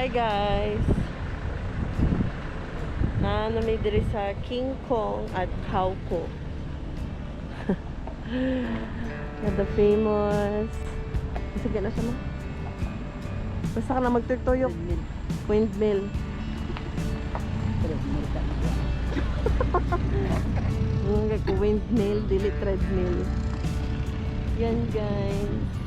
Hi guys! Naa na mi diri sa King Kong at Kaoku. The famous. Sige na siya, ma. Basta ka na magtuyok. Windmill. Treadmill ka na. Windmill, dili treadmill. Yan, guys.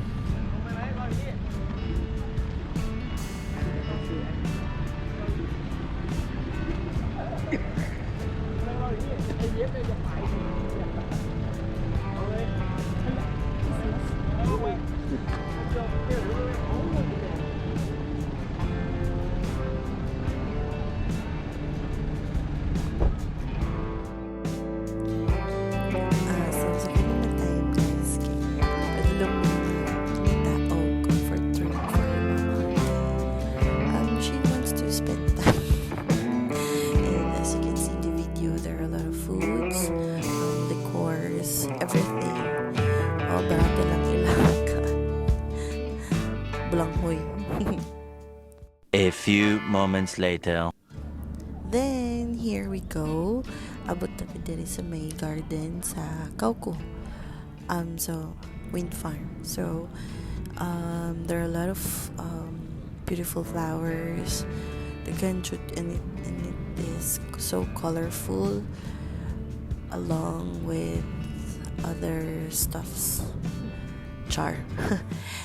Ah, so sa kani na time, guys, kay padulong kita og comfort drink for mama. She wants to spend time. And as you can see in the video, there are a lot of foods, decors, everything. Oh, barato lang ilang Blanghoy. A few moments later. Then, here we go. Abot na mi diri sa may garden sa Kaoku. So, wind farm. So, there are a lot of beautiful flowers. Daghan jud and it is so colorful along with other stuffs. Char.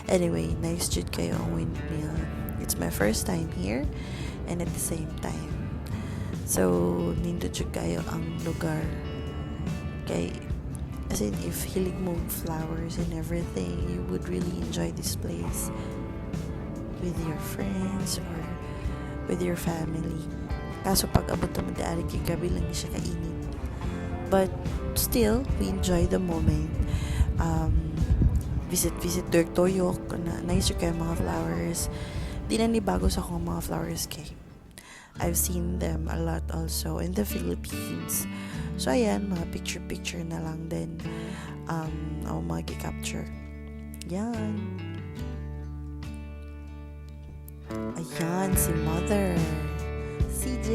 Anyway, nice jud kayo ang windmill. It's my first time here and at the same time, so, nindot jud kayo ang lugar. Kay, as in, if hilig mo flowers and everything, you would really enjoy this place with your friends or with your family. Kaso pag abot naman di ari kay grabe lang siya kainit. But still, we enjoy the moment. Visit, visit, tuyok, tuyok. Na, nice jud kayo mga flowers. Di na ni bago sa akong mga flowers kay I've seen them a lot also in the Philippines. So, ayan, mga picture-picture na lang din ako mga capture. Yan. Ayan, si Mother. CJ.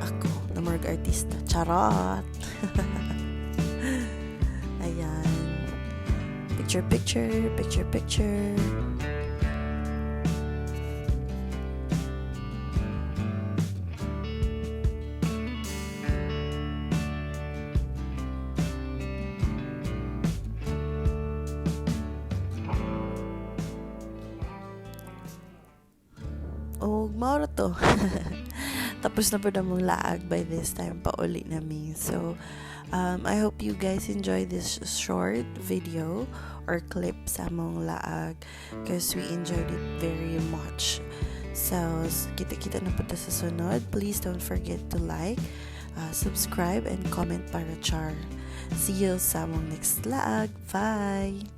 Ako, namurag artista. Charot! Ayan. Picture, picture, picture, picture. Og mao ra to. Tapos na pod among laag by this time, pauli na mi. So, I hope you guys enjoy this short video or clip sa among laag because we enjoyed it very much. So, kita-kita na po ta sa sunod. Please don't forget to like, subscribe, and comment para char. See you sa among next laag. Bye!